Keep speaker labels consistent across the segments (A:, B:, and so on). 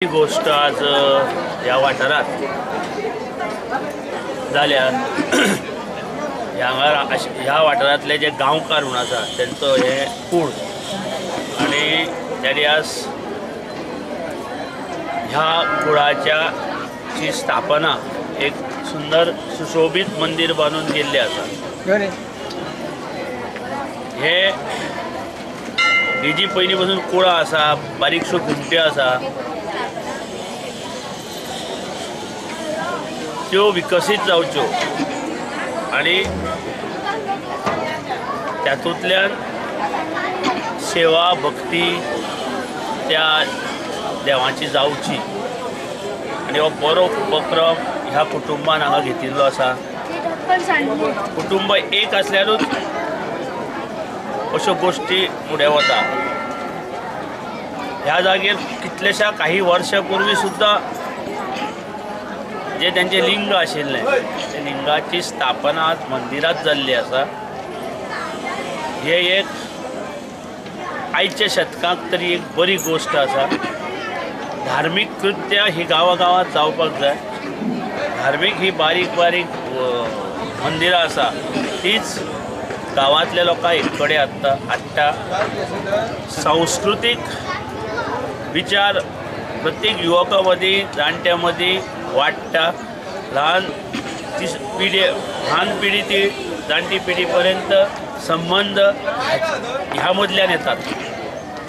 A: ही गोश्ट आज ह्या वाठारांत जाल्या. हांगा ह्या वाठारांतले जे गांवकार म्हूण आसा तेंचो हें कूळ आनी ताणी आज ह्या कुळाच्या ची स्थापना एक सुंदर सुशोभीत मंदीर बांदून केल्लें आसा. हे ही जी पयलीं पासून कुळां आसा, बारीकश्यो घुमट्यो आसा, त्यो विकसीत जावच्यो आनी तातूंतल्यान सेवा भक्ती त्या देवाची जावची आनी हो बरो उपक्रम ह्या कुटुंबान हांगा घेतिल्लो आसा. कुटुंब एक आसल्यारूच अश्यो गोश्टी फुडें वता. ह्या जागेर कितलेश्या काही वर्सां पूर्वी सुद्दां जे तेंचें लिंग आशिल्लें त्या लिंगाची स्थापना आज मंदिरांत जाल्ली आसा. हे एक आयच्या शतकाक तरी एक बरी गोश्ट आसा. धार्मीक कृत्यां ही गांवागांवांत जावपाक जाय. धार्मीक ही बारीक बारीक मंदिरां आसा तीच गांवांतल्या लोकांक एक कडेन हाडटा. सांस्कृतीक विचार प्रत्येक युवकां मदीं, जाणट्यां मदीं वाडटा. ल्हान पिढी, ल्हान पिढी ती जाणटी पिढी पर्यंत संबंद ह्या मदल्यान येतात,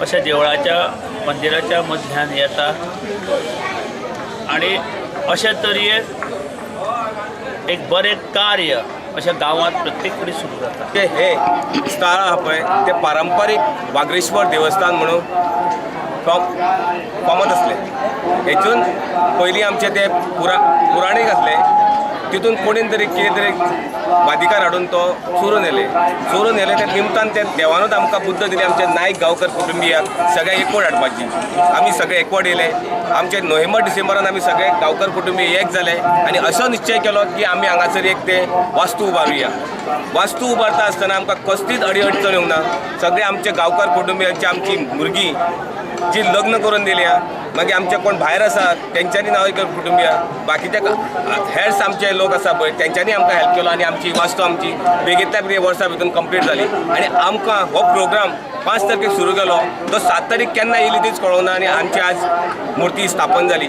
A: अशा देवळाच्या मंदिराच्या मदल्यान येता आनी अशे तरेन एक बरें कार्य अशा गांवांत प्रत्येक कडेन सुरू जाता.
B: हे स्थळ आहा पळय ते पारंपारीक वागरेश्वर देवस्थान म्हणून फामाद आसले. हेतून पयलीं आमचे ते पुराणीक आसले, तितून कोणीन तरी कितें तरी बादिकार हाडून तो चोरून येले, चोरून येले त्या निमतान त्या देवानूच आमकां बुद्द दिली आमच्या नायक गांवकर कुटुंबियाक सगळ्यांक एकवट हाडपाची. आमी सगळे एकवट येयले. आमचे नोव्हेंबर डिसेंबरान आमी सगळे गांवकर कुटुंबीय एक जाले आनी असो निश्चय केलो की आमी हांगासर एक ते वास्तू उबारुया. वास्तू उबारता आसतना आमकां कसलीच अडी अडचण येवंक ना. सगळे आमचे गांवकार कुटुंबियांची आमची भुरगीं जी लग्न करून दिल्या, मागीर आमचे कोण भायर आसा तेंच्यांनी नाव कुटुंबिया, बाकीचे हेर्स आमचे लोक आसा पळय तेंच्यांनी आमकां हेल्प केलो आनी आमची वास्तू आमची बेगींतल्या बेगीन वर्सा भितर कंप्लीट जाली. आनी आमकां हो प्रोग्राम 5 तारखेक सुरू केलो, तो 7 तारीख केन्ना येयली तीच कळोंक ना आनी आमची आज मुर्ती स्थापन जाली.